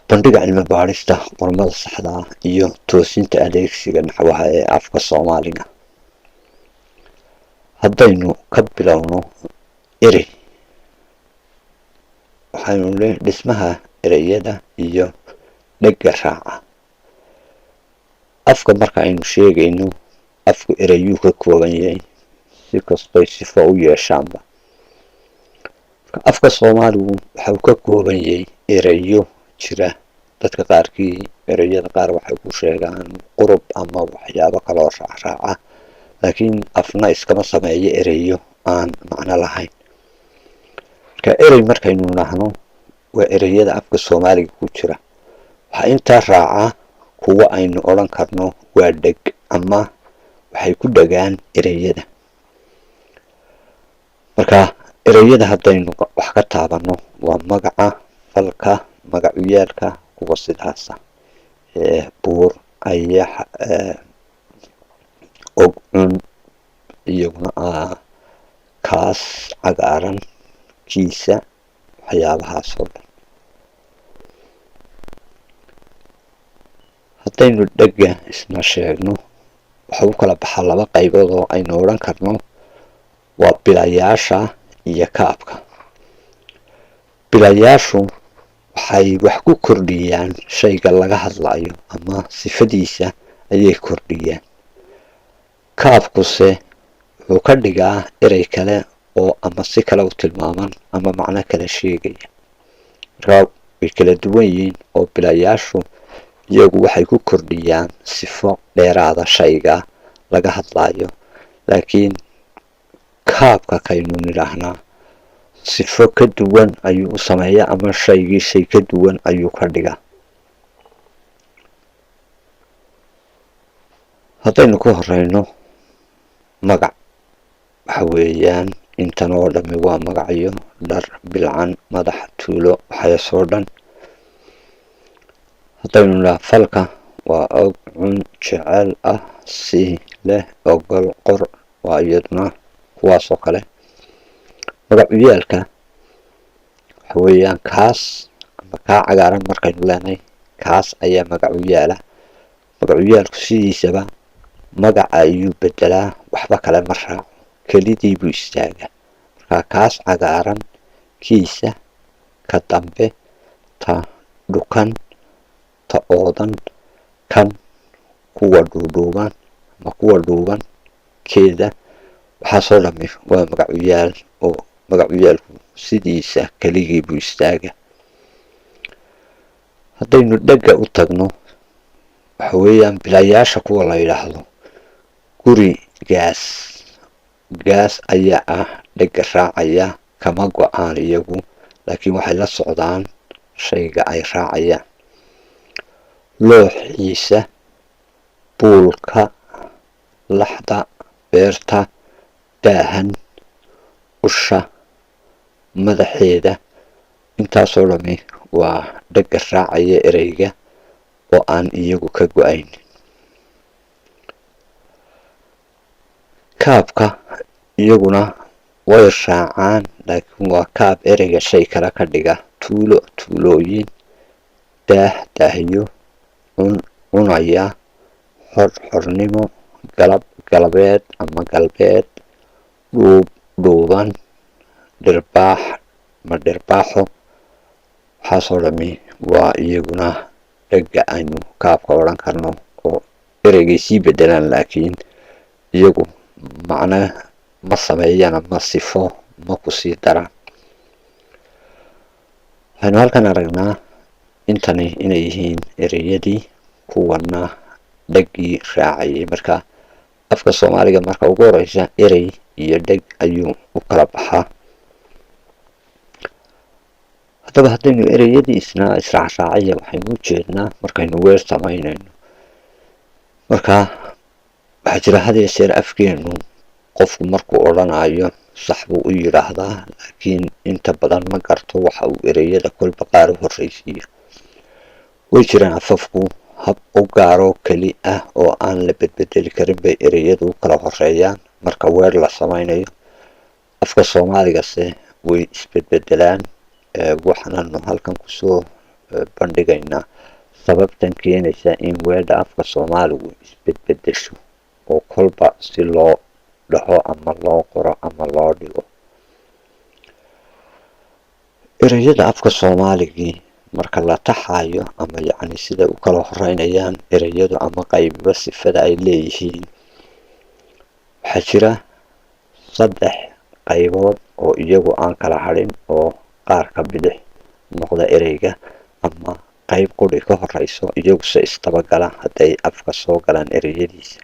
Bandhiga cilmi baadhista qormada saxda ah iyo toosinta adeegsiga naxwaha ee afka Soomaaliga. Haddaynu ka bilowno erey, waxaynu le dhismaha ereyada iyo dhegga raaca. Afka marka aynu sheegayno, afku ereyuu ka kooban yahay, si kastoy sifo u yeeshaanba. Afka Soomaaligu waxa uu ka kooban yahay ereyo jira. Dadka qaarkii ereyada qaar waxay ku sheegaan qurub ama waxyaabo kaloo raacraaca, laakiin afna iskama sameeyo ereyo aan macno lahayn. Marka erey markaynu nahno, waa ereyada afka Soomaaliga ku jira. Waxaa intaa raaca kuwa aynu odhan karno waa dheg ama waxay ku dhegaan ereyada. Marka ereyada haddaynu wax ka taabano, waa magaca, falka, magacuyaalka, kuwa sidaasa: buur, ayax, og, cun, iyaguna kaas cagaaran, kiisa, waxyaabahaas oo dhan. Haddaynu dhegga isna sheegno, waxa u kala baxaa laba qaybood oo aynu odhan karno waa bilayaasha iyo kaabka. Bilayaashu waxay wax ku kordhiyaan shayga laga hadlayo ama sifadiisa ayay kordhiyaan. Kaabkuse wuxuu ka dhigaa erey kale oo ama si kale u tilmaaman ama macno kale sheegaya. Markaa way kala duwan yihiin, oo bilayaashu iyagu waxay ku kordhiyaan sifo dheeraada shayga laga hadlayo, laakiin kaabka kaynu nidhaahnaa sifo ka duwan ayuu u sameeyaa ama shaygii shay ka duwan ayuu ka dhigaa. Haddaynu ku horeyno magac, waxa weeyaan intan oo dhami waa magacyo: dhar, bilcan, madax, tuulo, waxaasoo dhan. Haddaynu nidhaha falka, waa og, cun, jecel, ah, si, leh, ogol, qor, waa iyaduna kuwaas oo kale. Magacuyaalka waxa weeyaan kaas ama kaa cagaaran. Markaynu leenahay kaas ayaa magacuyaala. Magacuyaalku sidiisaba magaca ayuu bedelaa, waxba kale ma raaco, kelidii buu istaagaa. Markaa kaas cagaaran, kiisa, ka dambe, ta dhukan, ta oodan, kan, kuwa dhuudhuuban ama kuwa dhuuban, keeda, waxaasoo dhami waa magacuyaal, oo magacuyaalku sidiisa keligii buu istaaga. Haddaynu dhegga u tagno, waxa weeyaan bilayaasha kuwa la yidhaahdo. Guri gaas, gaas ayaa ah dhegga raacaya. Kama go-aan iyagu, laakiin waxay la socdaan shayga ay raacayaan. Looxiisa, buulka, laxda, beerta, daahan, usha, madaxeeda, intaasoo dhami waa dhegga raacaya ereyga oo aan iyagu ka go-ayn. Kaabka iyaguna way raacaan, laakiin waa kaab ereyga shay kale ka dhiga: tuulo, tuulooyin, daah, daahyo, cun, cunaya, xor, xornimo, galab, galabeed ama galbeed, dhuub, dhuuban, dhirbaax ma dhirbaaxo. Waxaasoo dhami waa iyaguna dhegga aynu kaabka odhan karno, oo ereygay sii bedelaan, laakiin iyagu macno ma sameeyaan ama sifo ma ku sii daraan. Waxaynu halkan aragnaa intani inay yihiin ereyadii, kuwana dheggii raacayay. Marka afka Soomaaliga marka ugu horeysa erey iyo dheg ayuu u kala baxaa. Haddaba haddaynu ereyadii isna israacraacaya, waxaynu u jeednaa markaynu weer samaynayno. Marka waxaa jira had iyo jeer afkeenu qofku markuu odhanayo sax buu u yidhaahdaa, laakiin inta badan ma garto waxa uu ereyada kolba qaar u horreysiiyo. Way jiraan afafku hab u gaaroo keli ah oo aan la bedbedeli karin bay ereyadu u kala horeeyaan marka weer la samaynayo. Afka Soomaaligase way isbedbedelaan. Waxaananu halkan kusoo bandhigaynaa sababtan keenaysa in weedha afka Soomaaligu isbedbedesho oo kolba si loo dhaho ama loo qoro ama loo dhigo. Ereyada afka Soomaaligii marka la taxayo ama yacni siday u kala horeynayaan ereyadu ama qaybiba sifada ay leeyihiin, waxaa jira saddex qaybood oo iyagu aan kala hadhin oo qaarka bidix noqda ereyga ama qayb qudhi ka horeyso, iyaguse isdabagala hadday afka soo galaan ereyadiisa.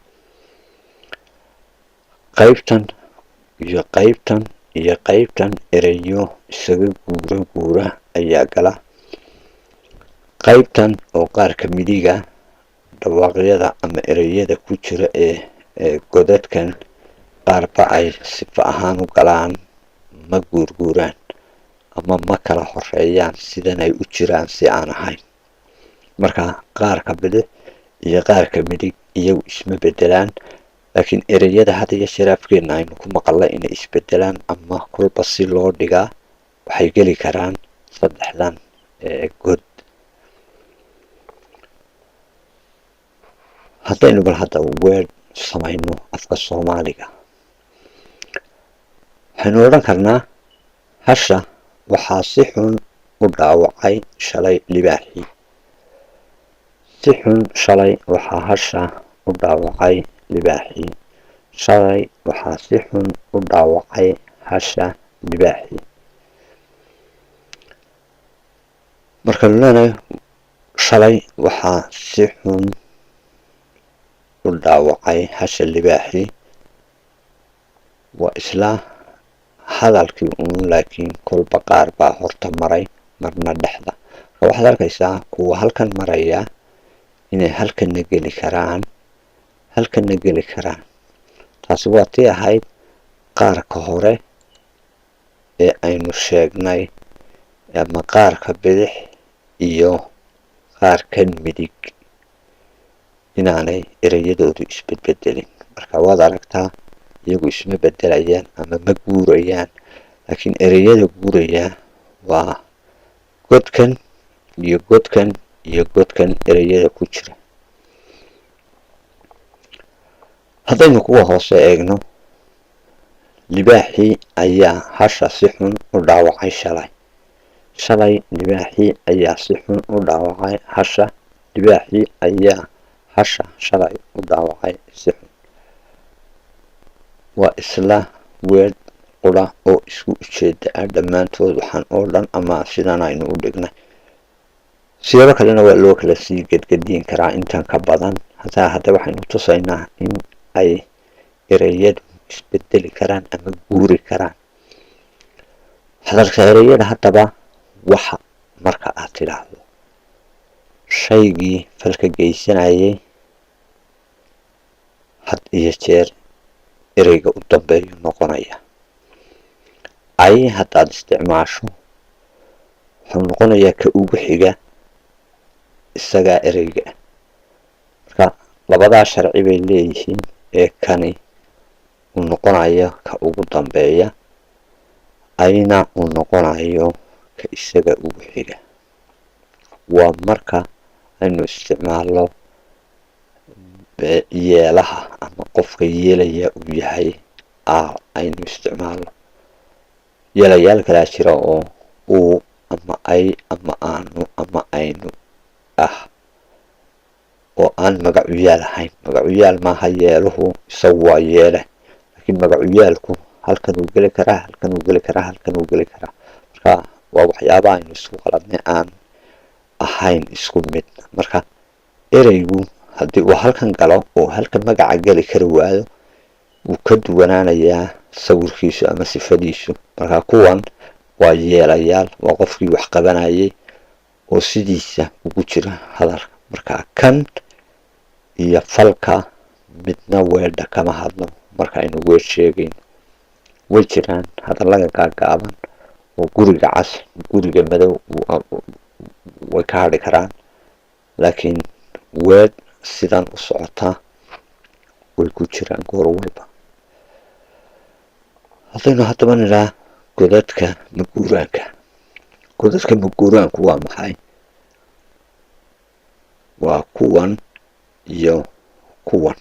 Qaybtan iyo qaybtan iyo qaybtan ereyo isaga guura guura ayaa gala. Qaybtan oo qaarka midiga dhawaaqyada ama ereyada ku jira ee godadkan qaarba ay sifo ahaan u galaan, ma guurguuraan ama ma kala horeeyaan sidan ay u jiraan si aan ahayn. Marka qaarka bidix iyo qaarka midig iyagu isma bedelaan, laakiin ereyada had iyo jeer afkeena aynu ku maqalnay inay isbedelaan ama kolba si loo dhigaa waxay geli karaan saddexdan god. Haddaynu bal hadda weedh samayno afka Soomaaliga, waxaynu odhan karnaa hasha waxaa si xun u dhaawacay shalay libaaxii. Si xun shalay waxaa hasha u dhaawacay libaaxii. Shalay waxaa si xun u dhaawacay hasha libaaxii. Markaynu leenahay shalay waxaa si xun u dhaawacay hasha libaaxii, waa isla hadalkii uun, laakiin kolba qaar baa horta maray, marna dhexda. Marka waxaad arkaysaa kuwa halkan maraya inay halkanna geli karaan, halkanna geli karaan. Taasi waa tii ahayd qaarka hore ee aynu sheegnay ama qaarka bidix iyo qaarkan midig inaanay ereyadoodu isbedbedelin. Marka waad aragtaa iyagu isma bedelayaan ama ma guurayaan, laakiin ereyada guuraya waa godkan iyo godkan iyo godkan ereyada ku jira. Haddaynu kuwa hoose eegno, libaaxii ayaa hasha si xun u dhaawacay shalay. Shalay libaaxii ayaa si xun u dhaawacay hasha. Libaaxii ayaa hasha shalay u dhaawacay si xun. Waa isla weedh qura oo isku ujeeda ah dhammaantood waxaan oo dhan ama sidan aynu u dhignay. Siyaabo kalena waa loo kala sii gedgediin karaa intan ka badan. Hataa hadda waxaynu tusaynaa in ay ereyadu isbedeli karaan ama guuri karaan. Waxaad aragtaa ereyada haddaba waxa marka aad tidhaahdo shaygii falka geysanayay had iyo jeer ereyga u dambeeyu noqonaya. Ay haddaad isticmaasho wuxuu noqonayaa ka ugu xiga isagaa ereyga. Marka labadaa sharci bay leeyihiin ee kani uu noqonayo ka ugu dambeeya, ayna uu noqonayo ka isaga ugu xiga. Waa marka aynu isticmaalno yeelaha ama qofka yeelaya uu yahay aynu isticmaalno. Yeelayaal kalaa jira oo uu ama ay ama aanu ama aynu ah oo aan magacuyaal ahayn. Magacuyaal maaha yeeluhu, isagu waa yeele, laakiin magacuyaalku halkan uu geli karaa, halkan uu geli karaa, halkan uu geli karaa. Marka waa waxyaaba aynu isku qaladnay aan ahayn isku mid. Marka ereygu haddii uu halkan galo oo halka magaca geli kari waayo, wuu ka duwanaanayaa sawirkiisu ama sifadiisu. Marka kuwan waa yeelayaal, waa qofkii wax qabanayay oo sidiisa ugu jira hadalka. Marka kan iyo falka midna weedha kama hadlo marka aynu weedh sheegayno. Way jiraan hadallada gaagaaban oo guriga cas, guriga madow way ka hadhi karaan, laakiin weedh sidan u socota way ku jiraan goor walba. Haddaynu haddaba nidhaa godadka maguuraanka, godadka maguuraanku waa maxay? Waa kuwan iyo kuwan.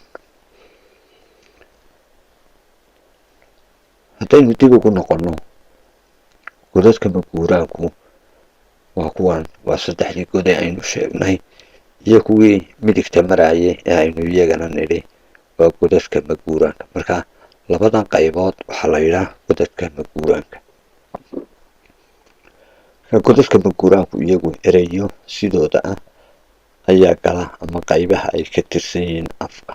Haddaynu dib ugu noqonno godadka maguuraanku, waa kuwan, waa saddexdii god ee aynu sheegnay iyo kuwii midigta marayay ee aynu iyagana nidhi waa godadka maguuraanka. Marka labadan qaybood waxaa la yidhaha godadka maguuraanka. Godadka maguuraanku iyagu ereyo sidooda ah ayaa gala ama qaybaha ay ka tirsan yihiin afka.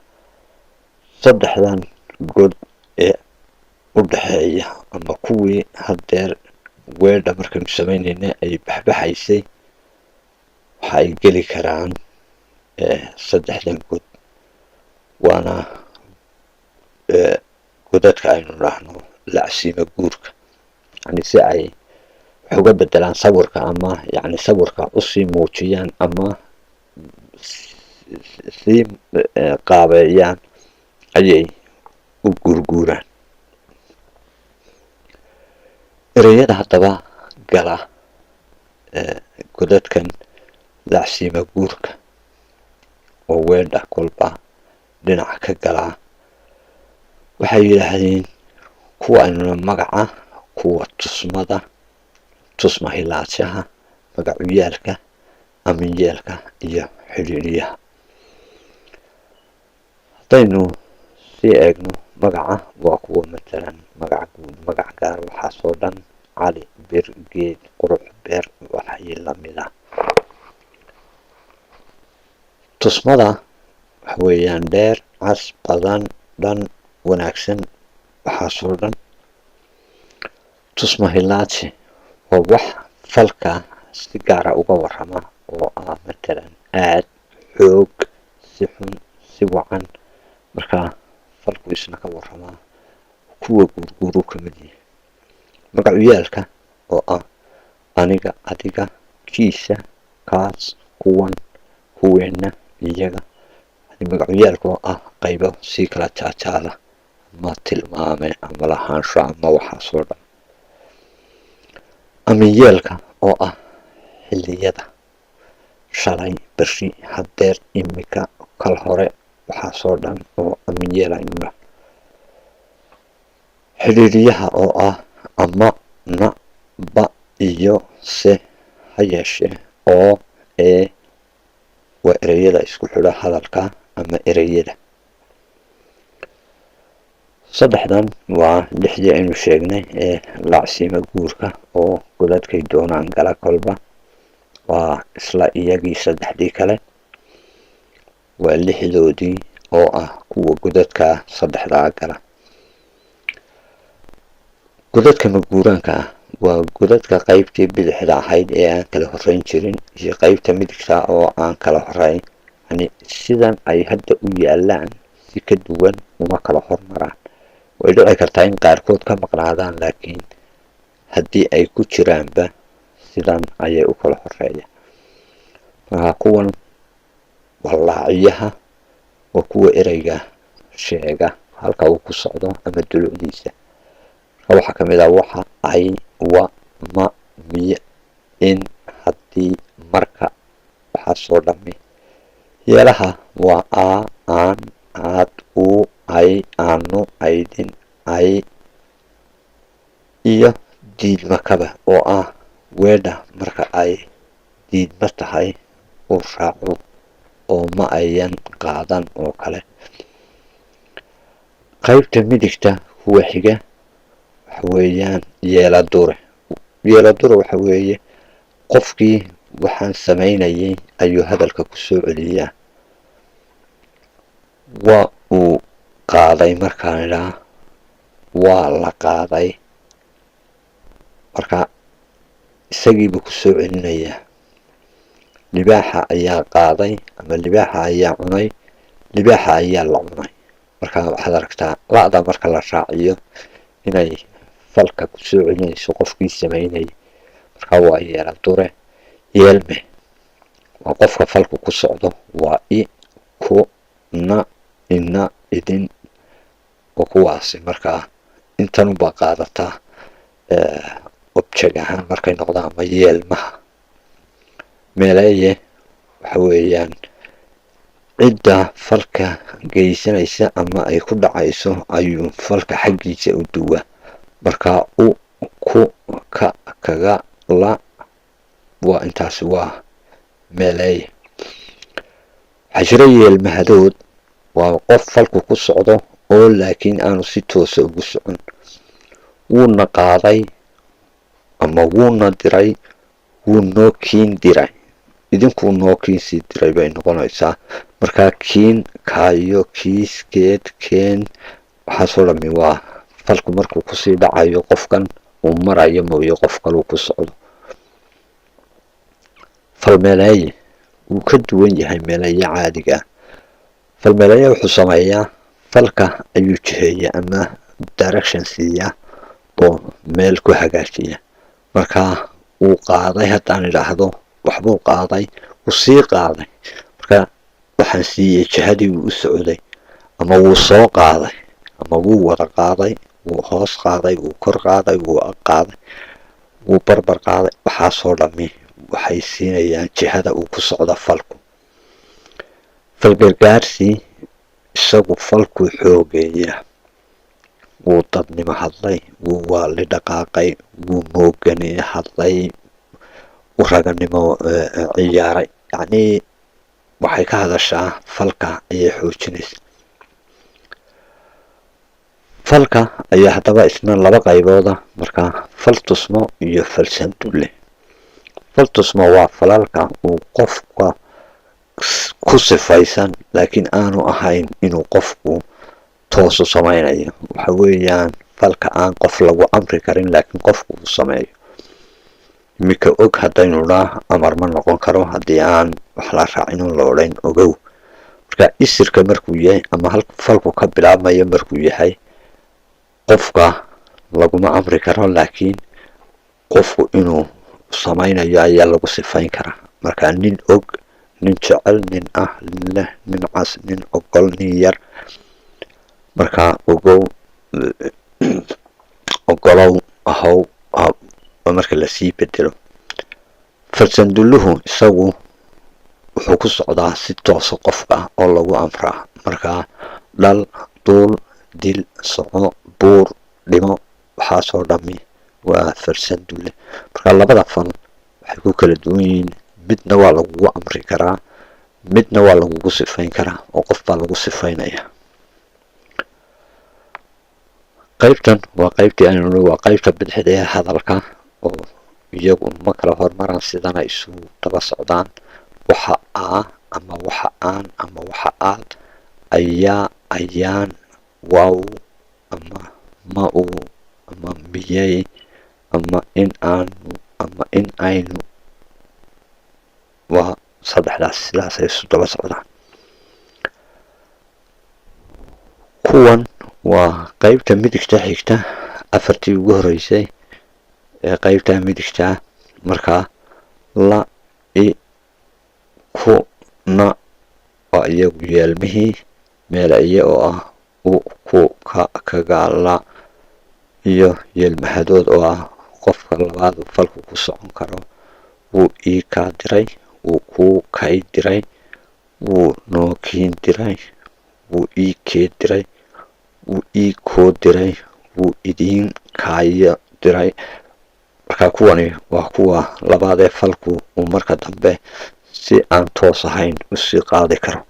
Saddexdan god ee u dhexeeya ama kuwii haddeer weedha markaynu samaynayna ay baxbaxaysay, waxa ay geli karaan saddexdan god, waana godadka aynu dhahno lacsiima guurka, yani si ay wax uga bedelaan sawirka ama yani sawirka usii muujiyaan ama sii qaabeeyaan ayay u guurguuraan. Ereyada haddaba gala godadkan lacsiima guurka oo weedha kolba dhinaca ka galaa, waxay yidhaahdeen kuwa aynuna magaca, kuwa tusmada, tusma hilaadshaha, magacuyaalka, aminyeelka iyo xidhiidhiyaha. Haddaynu sii eegno magaca, waa kuwa matalan magac guud, magac gaar, waxaasoo dhan: cali, bir, geed, qurux, beer, waxay lamid ah. Tusmada waxa weeyaan dheer, cas, badan, dhan, wanaagsan, waxaasoo dhan. Tusma hilaaji waa wax falka si gaara uga warrama oo ah matalan aad, xoog, si xun, si wacan. Markaa falku isna ka warramaa, kuwa guurguuru ka mid yahay. Magacuyaalka oo ah aniga, adiga, kiisa, kaas, kuwan, kuweenna, iyaga. Magacuyaalka oo ah qaybo sii kala jaajaada ama tilmaame ama lahaansho ama waxaasoo dhan. Aminyeelka oo ah xilliyada: shalay, berri, haddeer, imika, kal hore, waxaasoo dhan oo aminyeel aynu dhah. Xidhiidhiyaha oo ah ama, na, ba iyo se, ha yeeshee, oo, ee, waa ereyada isku xidha hadalka ama ereyada. Saddexdan waa lixdii aynu sheegnay ee lacsiima guurka oo godadkay doonaan gala kolba. Waa isla iyagii saddexdii kale, waa lixdoodii oo ah kuwa godadka saddexdaa gala. Godadka maguuraanka ah waa godadka qaybtii bidixda ahayd ee aan kala horeyn jirin iyo qaybta midigta oo aan kala horeyn, yani sidan ay hadda u yaalaan si ka duwan uma kala hormaraan. Way dhici kartaa in qaarkood ka maqnaadaan, laakiin haddii ay ku jiraanba sidan ayay u kala horeeyaan. Markaa kuwan wallaaciyaha waa kuwa ereyga sheega halka uu ku socdo ama dulucdiisa. Marka waxaa ka mid ah waxa, ay, wa, ma, miy, in, haddii, marka, waxaasoo dhami. Yeelaha waa a, aan, aad, u, ay, aanu, aydin, ay iyo diidmakaba oo ah weedha marka ay diidma tahay uu raaco oo ma ayan qaadan oo kale. Qaybta midigta kuwa xiga waxa weeyaan yeeladure. Yeeladure waxa weeye qofkii waxaan samaynayay ayuu hadalka ku soo celiyaa. Waa uu qaaday markaan idhaa, waa la qaaday, marka isagiibuu ku soo celinayaa. Libaaxa ayaa qaaday ama libaaxa ayaa cunay, libaaxa ayaa la cunay. Marka waxaad aragtaa la-da marka la raaciyo inay falka ku soo celinayso qofkii samaynayay. Marka waa yeeladure. Yeelme waa qofka falku ku socdo, waa i, ku, na, ina, idin oo kuwaasi. Markaa intanubaa qaadataa object ahaan markay noqdaan ama yeelmaha. Meeleeye waxa weeyaan Cidda falka geysanaysa ama ay ku dhacayso ayuu falka xaggiisa u duwaa. Marka u, ku, ka, kaga, la, waa intaasi, waa meeleeye. Waxaa jira yeelmahadood, waa qof falku ku socdo oo laakiin aanu si toosa ugu socon. Wuuna qaaday ama wuuna diray, wuu noo kiin diray, idinkuu noo kiin sii diray bay noqonaysaa. Markaa kiin, kaayo, kiis, keed, keen, waxaasoo dhami waa falku markuu kusii dhacayo qofkan uu marayo mooye qof kaluu ku socdo. Falmeeleeye wuu ka duwan yahay meeleeye caadiga ah. Falmeeleeye wuxuu sameeyaa falka ayuu jiheeya ama direction siiyaa oo meel ku hagaajiya. Markaa wuu qaaday haddaan idhaahdo, waxbuu qaaday, wuu sii qaaday, marka waxaan siiyey jihadii uu u socday, ama wuu soo qaaday, ama wuu wada qaaday, wuu hoos qaaday, wuu kor qaaday, wuu ag qaaday, wuu barbar qaaday. Waxaasoo dhami waxay siinayaan jihada uu ku socdo falku. Falgargaarsi isagu falku xoogeeya. Wuu dadnimo hadlay, wuu waali dhaqaaqay, wuu moogani hadlay, wuu raganimo ciyaaray. Yacnii waxay ka hadashaa falka ayay xoojinaysa. Falka ayaa haddaba isna laba qaybooda, markaa fal tusmo iyo fal sandulle. Fal tusmo waa falalka uu qofka ku sifaysan laakiin aanu ahayn inuu qofku toosu samaynayo. Waxa weeyaan falka aan qof lagu amri karin laakiin qofku uu sameeyo. Iminka og haddaynu dhaa, amar ma noqon karo haddii aan wax la raacin la odhan ogow. Marka isirka markuu yahay ama halka falku ka bilaabmayo markuu yahay, qofka laguma amri karo, laakiin qofku inuu samaynayo ayaa lagu sifayn karaa. Marka nin og, nin jecel, nin ah, nin leh, nin cas, nin ogol, nin yar. Marka ogow, ogolow, ahow marka lasii bedelo. Falsandulluhu isagu wuxuu ku socdaa si toosa qofka oo lagu amraa. Markaa dhal, duul, dil, soco, buur, dhimo, waxaasoo dhami waa falsandulle. Marka labada fal waxay ku kala duwan yihiin, midna waa lagugu amri karaa, midna waa lagugu sifayn karaa oo qof baa lagu sifaynaya. Qaybtan waa qaybtii aynu, waa qaybta bidixda ee hadalka, oo iyagu ma kala hormaraan, sidana isu daba socdaan. Waxa aa ama waxa aan ama waxa aad, ayaa, ayaan, waaw ama ma uu ama miyay ama in aanu ama in aynu, waa saddexdaas, sidaasay isu daba socdaan. Kuwan waa qaybta midigta xigta, afartii ugu horeysay ee qaybta midigta. Markaa la, i, ku, na waa iyagu yeelmihii. Meelaiye oo ah u, ku, ka, kaga, la, iyo yeelmahadood oo ah qofka labaad uu falku ku socon karo. Wuu ii kaa diray, wuu kuu kay diray, wuu noo kiin diray, wuu ii kee diray, wuu ii koo diray, wuu idiin kaayo diray. Marka kuwani waa kuwa labaad ee falku uu marka dambe si aan toos ahayn usii qaadi karo.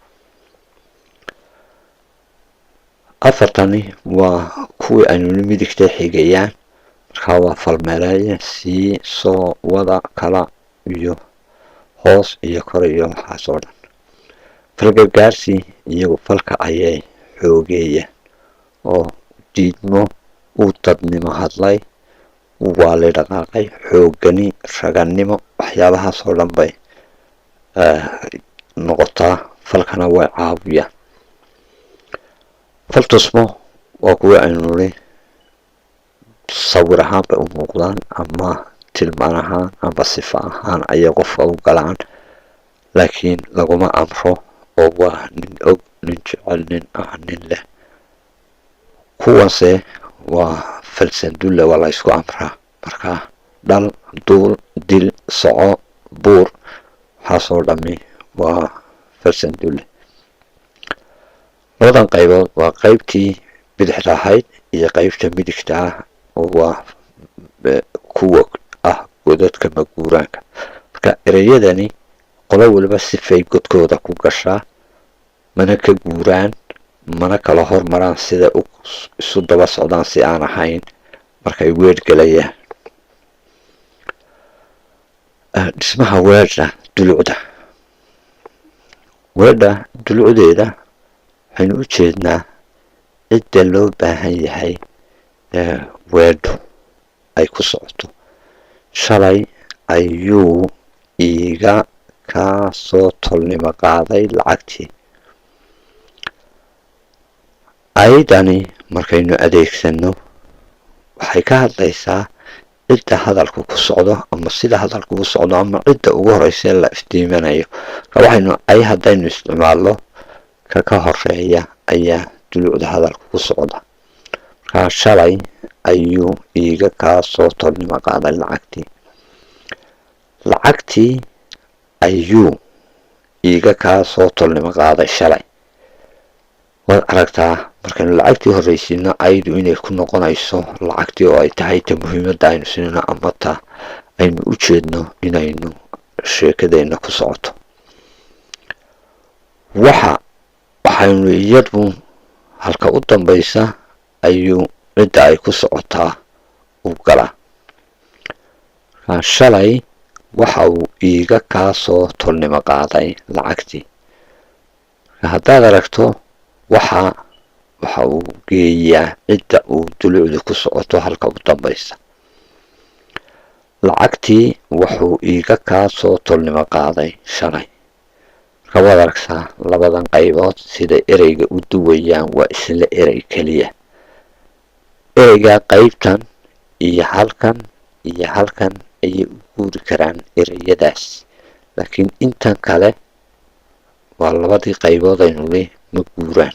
Afartani waa kuwii aynu midigta xigayaan. Markaa waa falmeeleeye, sii, soo, wada, kala iyo hoos iyo kor iyo waxaas oo dhan. Falgargaarsi iyagu falka ayay xoogeeyaan oo diidmo, uu dadnimo hadlay, waa la dhaqaaqay, xoogani, raganimo, waxyaabahaas oo dhan bay noqotaa, falkana way caawiyaan. Fal tusmo waa kuwa aynu nidhi sawir ahaan bay u muuqdaan ama tilmaan ahaan ama sifa ahaan ayay qofka u galaan, laakiin laguma amro, oo waa nin og, nin jecel, nin ah, nin leh. Kuwanse waa falsandulle, waa la isku amraa. Marka dhal, duul, dil, soco, buur, waxaasoo dhami waa falsandulle. Labadan qaybood waa qaybtii bidixda ahayd iyo qaybta midigta ah, oo waa kuwa ah godadka maguuraanka. Marka ereyadani qolo waliba sifay godkooda ku gashaa, mana ka guuraan, mana kala hormaraan, sida isu daba socdaan si aan ahayn markay weedh gelayaan. Dhismaha weedha dulucda. Weedha dulucdeeda waxaynu u jeednaa cidda loo baahan yahay ee weedhu ay ku socoto. Shalay ayuu iiga kaa soo tolnimo qaaday lacagtii. Aydani markaynu adeegsano waxay ka hadlaysaa cidda hadalku ku socdo, ama sida hadalku u socdo, ama cidda ugu horeysa la iftiiminayo. Waxaynu ay haddaynu isticmaalno, ka horeeya ayaa dulucda hadalku ku socda. Markaa shalay ayuu iiga kaa soo tolnimo qaaday lacagtii. Lacagtii ayuu iiga kaa soo tolnimo qaaday shalay. Waad aragtaa markaynu lacagtii horreysiino aydu inay ku noqonayso lacagtii, oo ay tahay ta muhiimadda aynu siinayno ama ta aynu u jeedno inaynu sheekadeenna ku socoto. Waxaynu iyadu halka u dambaysa ayuu cidda ay ku socotaa u galaa. Markaa shalay waxa uu iiga kaa soo tolnimo qaaday lacagtii. Haddaad aragto waxa uu geeyaa cidda uu dulucdu ku socoto halka u dambaysa. Lacagtii wuxuu iiga kaa soo tolnimo qaaday shalay. Marka waad aragtaa labadan qaybood sida ereyga u duwayaan, waa isla erey keliya. Ereyga qaybtan iyo halkan iyo halkan ayay u guuri karaan ereyadaas, laakiin intan kale waa labadii qaybood aynu li ma guuraan.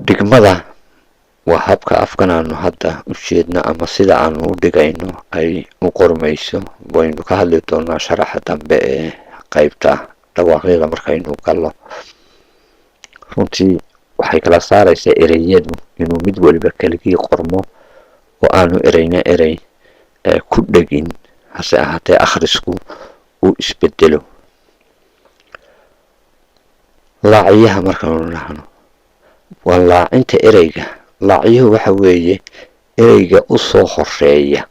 Dhigmada waa habka afkan aanu hadda u jeedno ama sida aanu u dhigayno ay u qormayso. Waynu ka hadli doonaa sharaxa dambe ee qaybta dhawaaqyada markaynu gallo. Runtii waxay kala saaraysaa ereyadu inuu mid waliba keligii qormo oo aanu ereyna erey ku dhegin, hase ahaatee akhrisku uu isbedelo. Laaciyaha markaanu dhahno waa laacinta ereyga. Laaciyuhu waxa weeye ereyga u soo horeeya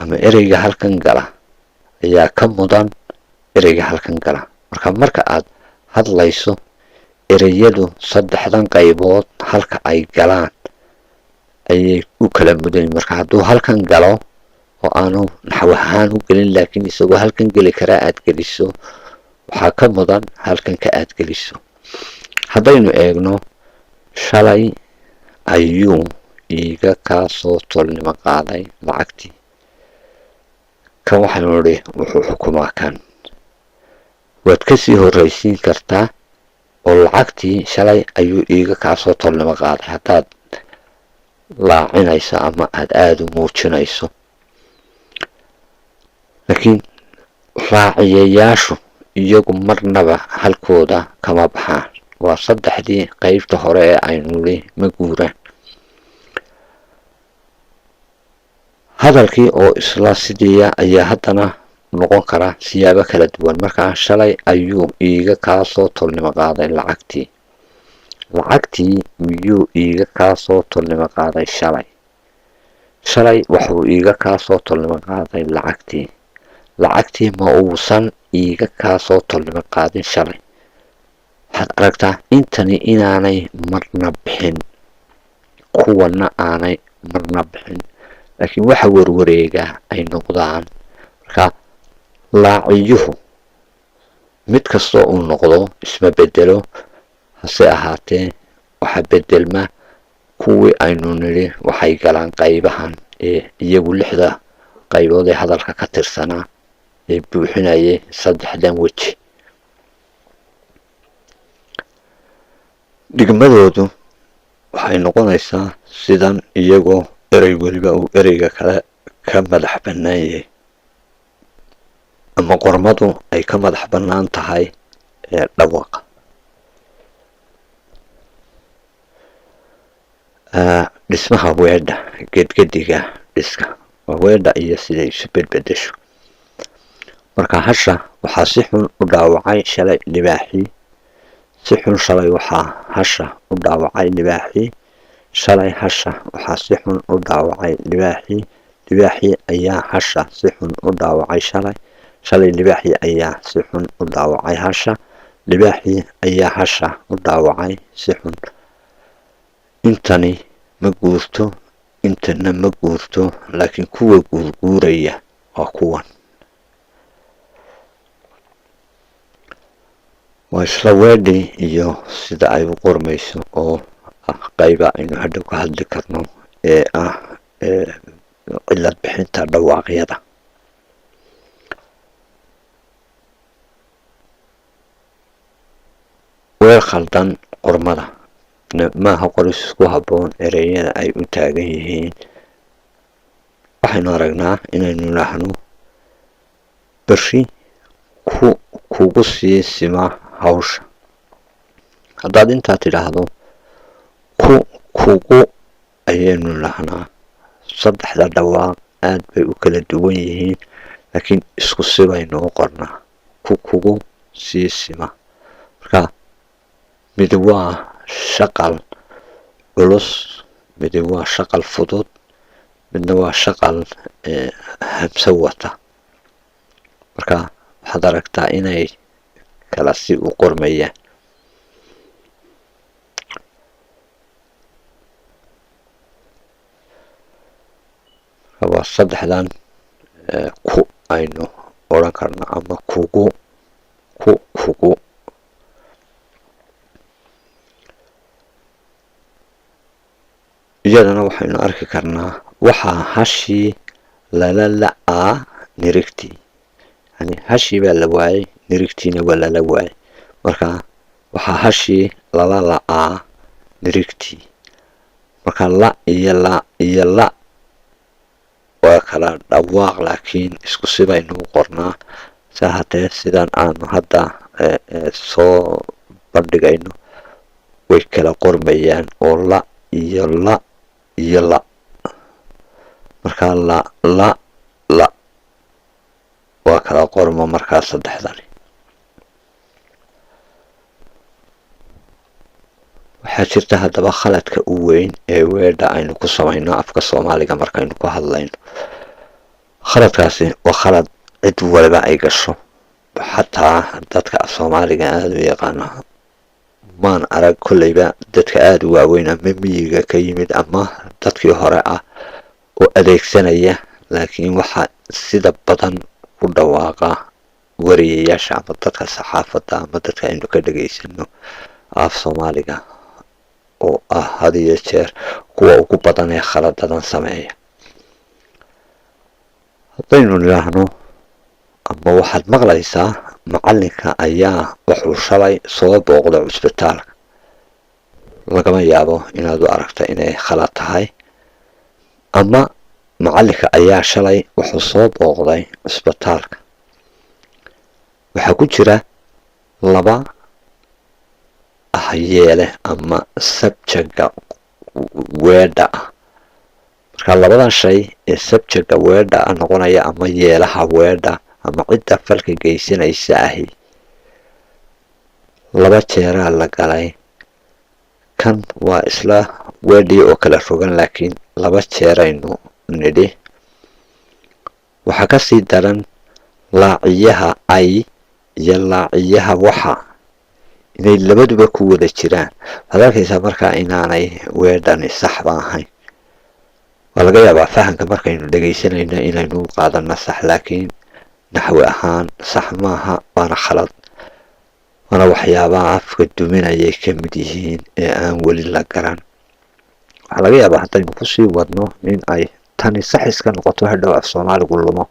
ama ereyga halkan gala ayaa ka mudan ereyga halkan gala. Marka aad hadlayso, ereyadu saddexdan qaybood halka ay galaan ayay u kala mudan. Marka hadduu halkan galo oo aanu naxw ahaan u gelin, laakiin isagoo halkan geli karaa aad geliso, waxaa ka mudan halkan ka aad geliso. Haddaynu eegno shalay ayuu iiga kaa soo tolnimo qaaday lacagtii, kan waxaynu nidhi wuxuu xukumaa kan. Waad kasii horreysiin kartaa oo lacagtii shalay ayuu iiga kaa soo tolnimo qaaday haddaad laacinayso ama aada aada u muujinayso. Laakiin raaciyayaashu iyagu marnaba halkooda kama baxaan. Waa saddexdii qeybta hore ee aynu nidhi ma guuraan. Hadalkii oo isla sidiiya ayaa haddana noqon kara siyaabo kala duwan. Markaa shalay ayuu iiga kaa soo tolnimo qaaday lacagtii. Lacagtii miyuu iiga kaa soo tolnimo qaaday shalay? Shalay wuxuu iiga kaa soo tolnimo qaaday lacagtii. Lacagtii ma uusan iiga kaa soo tolnimo qaadin shalay? Waxaad aragtaa intani inaanay marna bixin, kuwana aanay marna bixin, laakiin waxa warwareega ay noqdaan. Marka laaciyuhu mid kastoo uu noqdo isma bedelo, hase ahaatee waxa bedelma kuwii aynu nidhi waxay galaan qaybahan ee iyagu lixda qaybood ee hadalka ka tirsanaa ee buuxinayay saddexdan weji. Dhigmadoodu waxay noqonaysaa sidan, iyagoo erey weliba uu ereyga kale ka madax bannaan yahay Ama qormadu ay ka madax bannaan tahay dhawaaqa. Dhismaha weedha, gedgediga dhiska waa weedha iyo siday isu bedbedesho. Marka hasha waxaa si xun u dhaawacay shalay libaaxii. Si xun shalay waxaa hasha u dhaawacay libaaxii. Shalay hasha waxaa si xun u dhaawacay libaaxii. Libaaxii ayaa hasha si xun u dhaawacay shalay. Shalay libaaxii ayaa si xun u dhaawacay hasha. Libaaxii ayaa hasha u dhaawacay si xun. Intani ma guurto, intana ma guurto, laakiin kuwa guurguuraya waa kuwan. Waa isla weedhii iyo sida ay u qormayso oo ah qayba aynu hadhow ka hadli karno ee ah cilad bixinta dhawaaqyada. Weer khaldan qormada maaha qoris ku habboon ereyada ay u taagan yihiin. Waxaynu aragnaa inaynu idhaahno berri ku kugu sii sima hawsha. Haddaad intaa tidhaahdo ku kugu ayaynu idhahnaa. Saddexda dhawaaq aad bay u kala duwan yihiin, laakiin isku si baynu u qornaa, ku kugu sii sima. Marka midi waa shaqal culus, midi waa shaqal fudud, midna waa shaqal hamso wata. Marka waxaad aragtaa inay kala si u qormayaan. Waa saddexdan ku aynu odhan karno ama kugu, ku kugu. Iyadana waxaynu arki karnaa waxaa hashii lala la-aa nirigtii, yani hashii baa la waayay, nirigtiina waa lala waayay. Marka waxaa hashii lala la-aa nirigtii. Marka la iyo la iyo la waa kala dhawaaq, laakiin isku si baynu u qornaa. Sa hatee sidan aanu hadda soo bandhigayno way kala qormayaan oo la iyo la iyo la. Marka la la la waa kala qormo markaa saddexdani. Waxaa jirta haddaba khaladka u weyn ee weedha aynu ku samayno afka Soomaaliga markaynu ku hadlayno. Khaladkaasi waa khalad cid waliba ay gasho, xataa dadka af Soomaaliga aada u yaqaano. Maan arag kolleyba dadka aada u waaweyn ama miyiga ka yimid ama dadkii hore ah oo adeegsanaya, laakiin waxaa sida badan ku dhawaaqa wariyayaasha ama dadka saxaafadda ama dadka aynu ka dhegaysano af Soomaaliga oo ah had iyo jeer kuwa ugu badan ee khaladadan sameeya. Haddaynu nidhaahno ama waxaad maqlaysaa macalinka ayaa wuxuu shalay soo booqday cusbitaalka, lagama yaabo inaad u aragta inay khalad tahay. Ama macalinka ayaa shalay wuxuu soo booqday cusbitaalka. Waxaa ku jira laba ahyeele ama sabjega weedha ah. Marka labadan shay ee sabjega weedha ah noqonaya ama yeelaha weedha ama cidda falka geysanaysa ahi laba jeeraa la galay. Kan waa isla weedhii oo kala rogan, laakiin laba jeeraynu nidhi. Waxaa kasii daran laaciyaha ay iyo laaciyaha waxa inay labaduba ku wada jiraan. Waxaad arkaysaa markaa inaanay weedhani saxba ahayn. Waa laga yaabaa fahamka markaynu dhegaysanayno inaynu u qaadano sax, laakiin naxwi ahaan sax maaha, waana khalad, waana waxyaabaha afka duminayay ka mid yihiin ee aan weli la garan. Waxaa laga yaabaa haddaynu kusii wadno in ay tani sax iska noqoto, hadhow af Soomaaligu lumo.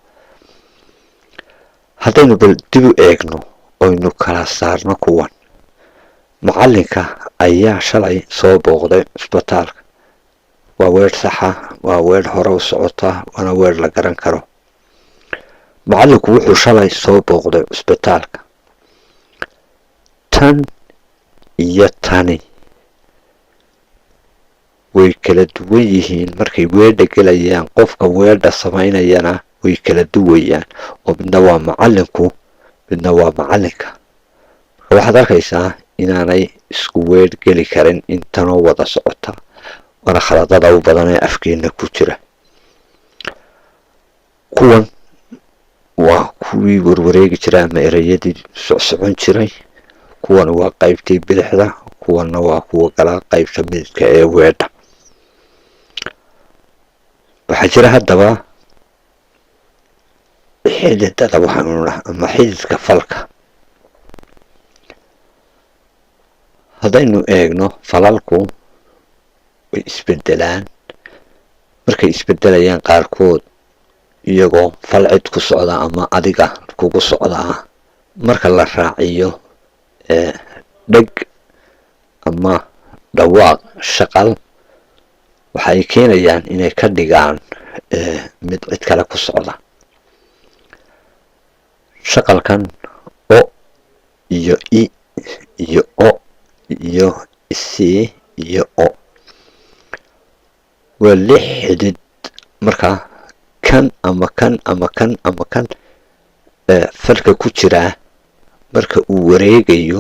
Haddaynu bal dib u eegno oynu kala saarno kuwan, macalinka ayaa shalay soo booqday cusbitaalka waa weer saxa, waa weer hore u socota, waana weer la garan karo. Macallinku wuxuu shalay soo booqday cusbitaalka. Tan iyo tani way kala duwan yihiin markay weedha gelayaan. Qofka weedha samaynayana way kala duwayaan, oo midna waa macallinku, midna waa macallinka. Marka waxaad arkaysaa inaanay isku weedh geli karin intanoo wada socota, waana khaladada u badan ee afkeena ku jira. Kuwan waa kuwii warwareegi jiray ama ereyadii socsocon jiray. Kuwan waa qaybtii bidixda, kuwanna waa kuwa galaa qaybta midigka ee weedha. Waxaa jira haddaba xididada waxaanu dhaha ama xididka falka. Haddaynu eegno, falalku way isbedelaan. Markay isbedelayaan, qaarkood iyagoo fal cid ku socda ama adiga kugu socdaa, marka la raaciyo dheg ama dhawaaq shaqal, waxay keenayaan inay ka dhigaan mid cid kale ku socda. Shaqalkan o iyo i iyo o iyo c iyo o waa lix xidid. Marka kan ama kan ama kan ama kan falka ku jiraa, marka uu wareegayo,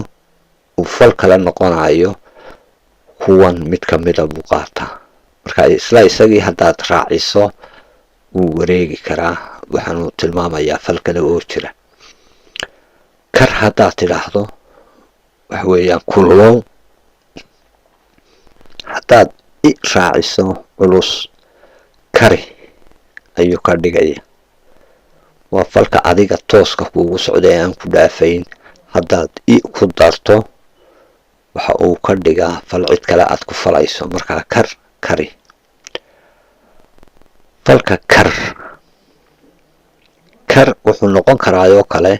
uu fal kala noqonayo, kuwan mid kamida buu qaataa. Marka isla isagii haddaad raaciso, wuu wareegi karaa, waxaanu tilmaamayaa fal kale oo jira. Kar haddaad tidhaahdo, waxa weeyaan kullow. Haddaad i raaciso culus, kari ayuu ka dhigaya. Waa falka adiga tooska kuugu socda ee aan ku dhaafayn. Haddaad i ku darto, waxa uu ka dhigaa fal cid kale aad ku falayso. Markaa kar, kari. Falka kar, kar wuxuu noqon karaayoo kale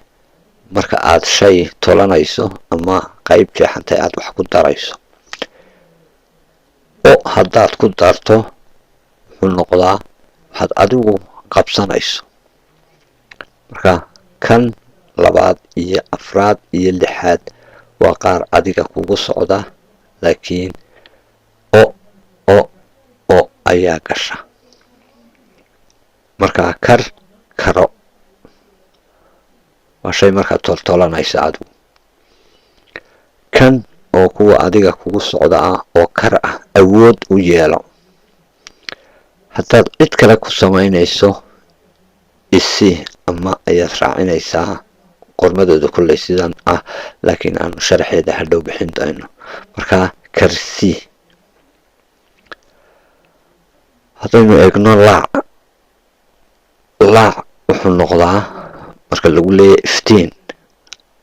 marka aad shay tolanayso ama qayb jeexantay aad wax ku darayso. O haddaad ku darto, wuxuu noqdaa waxaad adigu qabsanayso. Marka kan labaad iyo afraad iyo lixaad waa qaar adiga kugu socda, laakiin o o o ayaa gasha. Markaa kar, karo waa shay markaad toltolanaysa adigu. Kan oo kuwa adiga kugu socda ah oo kar ah, awood u yeelo. Haddaad cid kale ku samaynayso, isi ama ayaad raacinaysaa. Qormadooda kolley sidan ah, laakiin aanu sharaxeeda hadhow bixin dayno. Markaa karsi. Haddaynu eegno laac, laac wuxuu noqdaa marka lagu leeyahay iftiin.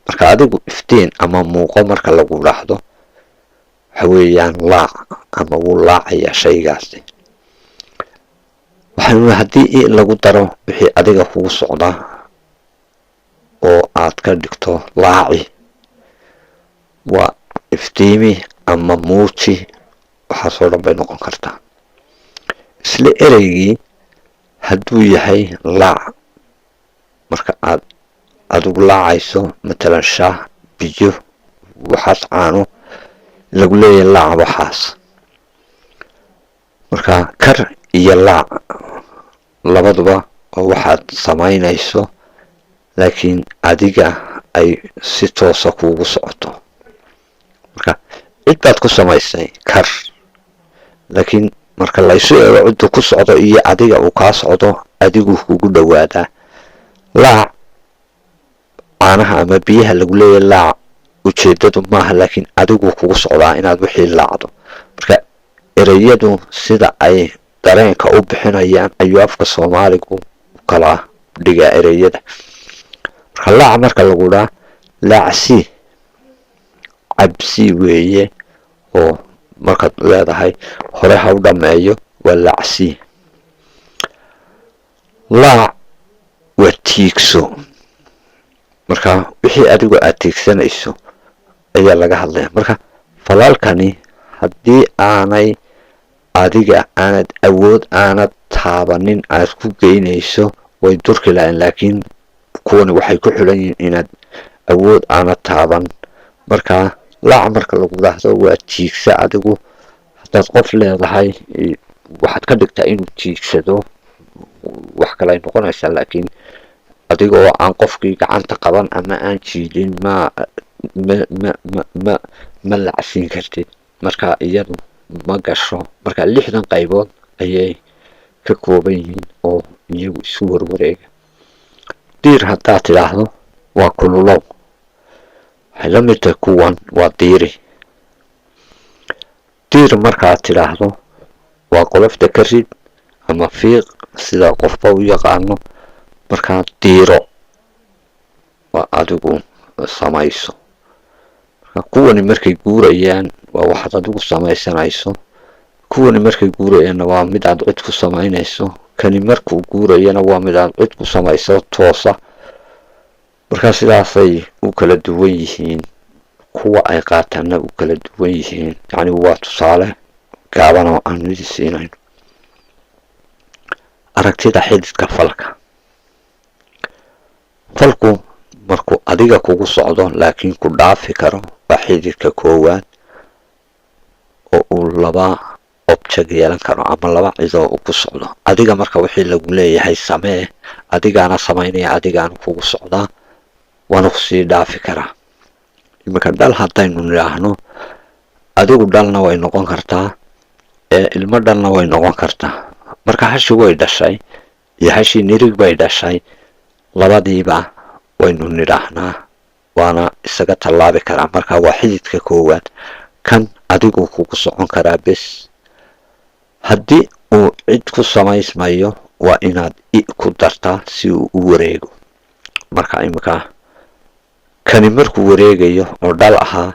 Marka adigu iftiin ama muuqo marka lagu dhahdo, waxa weeyaan laac ama wuu laacayaa shaygaasi. Waxaanu haddii i lagu daro wixii adiga kugu socda oo aad ka dhigto laaci, waa iftiimi ama muuji, waxaasoo dhan bay noqon kartaa. Isla ereygii hadduu yahay laac, marka aad adigu laacayso, matalan shaah, biyo, waxaas, caano lagu leeyahay, laac waxaas. Marka kar iyo laac labaduba oo waxaad samaynayso, laakiin adiga ay si toosa kuugu socoto. Marka cid baad ku samaysay kar, laakiin marka laysu eego cidduu ku socdo iyo adiga uu kaa socdo, adigu kugu dhowaadaa. Laac caanaha ama biyaha lagu leeyahay laac, ujeedadu maaha, laakiin adigu kugu socdaa inaad wixii laacdo. Marka ereyadu sida ay dareenka u bixinayaan ayuu afka Soomaaligu u kala dhigaa ereyada. Marka laac marka lagu dhaa, laacsi, cabsi weeye, oo markaad leedahay hore ha u dhammeeyo, waa laacsi. Laac waa tiigso. Marka wixii adigu aad tiigsanayso ayaa laga hadlaya. Marka falaalkani haddii aanay adiga aanad awood aanad taabanin aad ku geynayso, way durki lahayn, laakiin Kuwani waxay ku xiran yihiin inaad awood aana taaban. Markaa laac marka lagu dhaahdo waa jiigsa. Adigu haddaad qof leedahay waxaad ka dhigtaa inuu jiigsado, wax kale ay noqonaysaa, laakiin adigoo aan qofkii gacanta qaban ama aan jiidin ma ma ma ma ma lacsiin kartid. Marka iyadu ma gasho. Marka 60 qaybood ayay ka kooban yihiin oo iyagu isu warwareega. Diir haddaad tidhaahdo waa kululow, waxay la mid tahay kuwan, waa diiri. Diir markaad tidhaahdo waa qolofta ka rid ama fiiq, sida qofba u yaqaano. Markaa diiro waa adigu samayso. Marka kuwani markay guurayaan waa waxaad adigu samaysanayso, kuwani markay guurayaanna waa mid aad cid ku samaynayso, kani markuu guurayana waa mid aad cid ku samayso toosa. Markaa sidaasay u kala duwan yihiin, kuwa ay qaataanna u kala duwan yihiin. Yacni waa tusaale gaaban oo aanu idi siinayno aragtida xididka falka. Falku markuu adiga kugu socdo laakiin ku dhaafi karo waa xididka koowaad, oo uu laba object yeelan karo ama laba cidoo uu ku socdo. Adiga marka wixii lagu leeyahay samee, adigaana samaynaya, adigaana kugu socdaa, waana kusii dhaafi karaa. Iminka dhal haddaynu nidhaahno, adigu dhalna way noqon kartaa ee ilmo dhalna way noqon kartaa. Marka hashi way dhashay iyo hashii nirig bay dhashay, labadiiba waynu nidhaahnaa, waana isaga tallaabi karaa. Marka waa xididka koowaad, kan adigu kugu socon karaa bes. Haddii uu cid ku samaysmayo waa inaad i ku dartaa si uu u wareego. Marka iminka kani markuu wareegayo oo dhal ahaa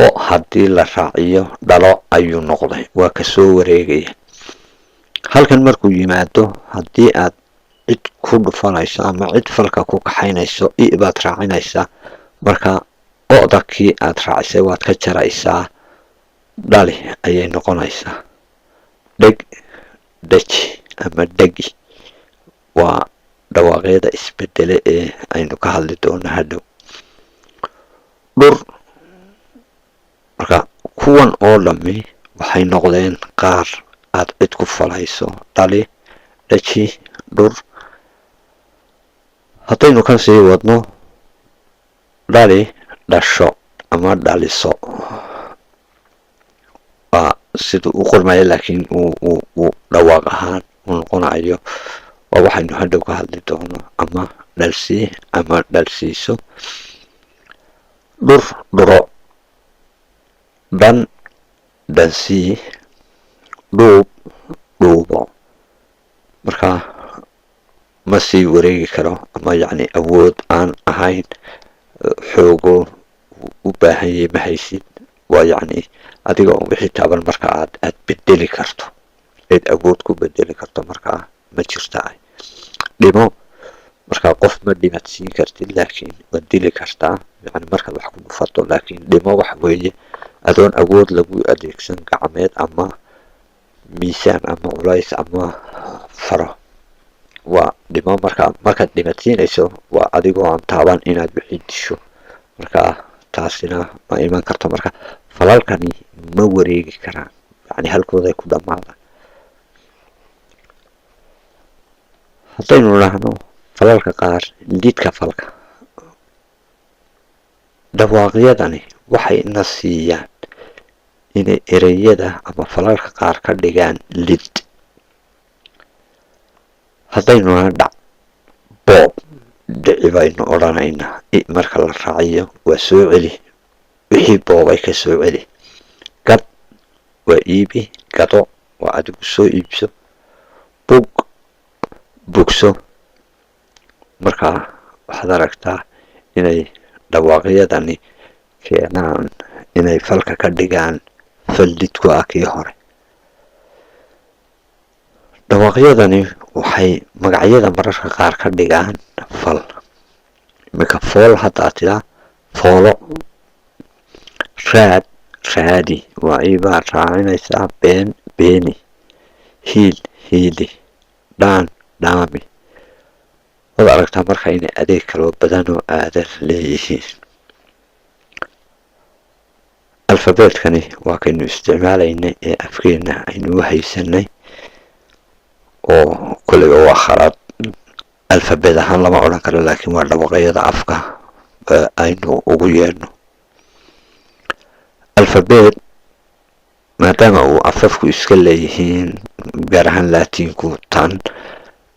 oo haddii la raaciyo dhalo ayuu noqday, waa kasoo wareegaya. Halkan markuu yimaado, haddii aad cid ku dhufanayso ama cid falka ku kaxaynayso, i baad raacinaysaa. Marka oda kii aad raacisay waad ka jaraysaa, dhali ayay noqonaysaa. Dheg, dheji ama dhegi waa dhawaaqyada isbedele ee aynu ka hadli doono hadhow. Dhur, marka kuwan oo dhammi waxay noqdeen qaar aad cid ku falayso: dhali, dhaji, dhur. Haddaynu ka sii wadno, dhali, dhasho ama dhaliso waa siduu u qormaya, laakiin uu dhawaaq ahaan u noqonayo waa waxaynu hadhow ka hadli doono, ama dhalsii ama dhalsiiso. Dhur, dhuro. Dhan, dhansii. Dhuub, dhuubo. Marka ma sii wareegi karo ama yacni awood aan ahayn xoogo u baahan yahay ma haysid. Waa yacni adiga oo wixii taaban marka aad bedeli karto, cid awood ku bedeli karto markaa ma jirta. Ay dhimo, markaa qof ma dhimadsiin kartid, laakiin waad dili kartaa, yani markaad wax ku dhufato. Laakiin dhimo waxa weeye adoon awood lagu adeegsan gacmeed ama miisaan ama culays ama faro, waa dhimo. Markaa markaad dhimadsiinayso waa adigoo aan taaban inaad wixii disho, marka taasina ma iman karto. Marka falalkani ma wareegi karaan, yani halkooday ku dhammaadaan. Haddaynu idhaahno falalka qaar, lidka falka, dhawaaqyadani waxay na siiyaan inay ereyada ama falalka qaar ka dhigaan lid. Haddaynu idhahno dhac, boob, dhici baynu odhanaynaa. I marka la raaciyo waa soo celi, wixii boobay ka soo celi. Gad waa iibi, gado waa adigu soo iibso. Bug, bugso. Markaa waxaad aragtaa inay dhawaaqyadani keenaan inay falka ka dhigaan fal lidku ah kii hore. Dhawaaqyadani waxay magacyada mararka qaar ka dhigaan fal. Iminka fool haddaa tidaa, foolo. Raad, raadi, waa ibaad raacinaysaa. Been, beeni. Hiil, hiili. Dhaan, dhaami. Waad aragtaa marka inay adeeg kaloo badan oo aadan leeyihiin. Alfabeetkani waa kaynu isticmaalaynay ee afkeena aynu u haysanay, oo koleyba waa khalad, alfabeet ahaan lama odhan karo, laakiin waa dhawaqyada afka aynu ugu yeedhno alfabeet, maadaama uu afafku iska leeyihiin, gaar ahaan Laatiinku. Tan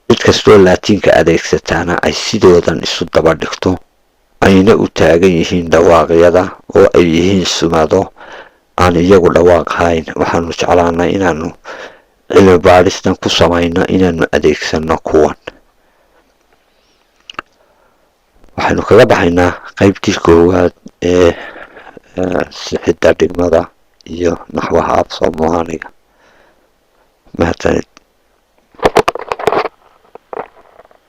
cid kastoo Laatiinka adeegsataana ay sidoodan isu daba dhigto, ayna u taagan yihiin dhawaaqyada oo ay yihiin sumado aan iyagu dhawaaq hayn. Waxaanu jeclaanay inaanu cilmi baadhistan ku samayno inaanu adeegsano kuwan. Waxaynu kaga baxaynaa qeybtii koowaad ee sixidda dhigmada iyo naxwaha af Soomaaliga. Mahadsanid.